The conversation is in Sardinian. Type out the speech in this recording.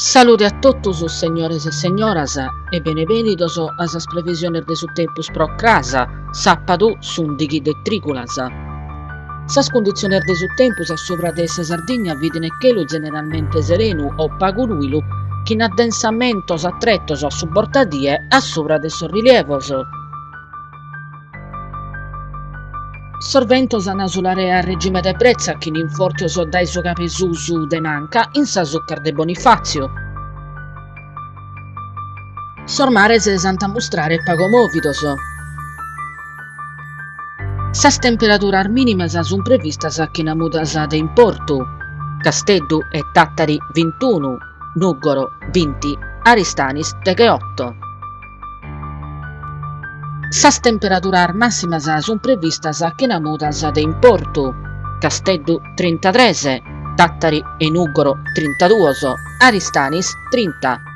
Salude a totus, segnores e segnoras, e benebènidos a sas previsiones de su tempus pro cras, sàpadu s'ùndighi de trìgulas. Sas cunditziones de su tempus a subra de sa Sardigna bident chelu zeneralmente serenu o pagu nùilu chin addensamentos a tretos a su bortadie a subra de sos rilievos. Sos ventos an a sulare a regime de bretza chin infòrtios dae su cabesusu de manca in sas 'ucas de Bonifàtziu. Sos mares s'ant a mustrare pagu mòvidos. Sas temperaduras mìnimas sunt previstas chena mudas de importu, Casteddu e Tàtari bintunu, Nùgoro binti, Aristanis degheoto. Sas temperaduras màssimas sunt previstas chena mudas de importu, Casteddu trintatres, Tàtari e Nùgoro trintaduos, Aristanis trinta.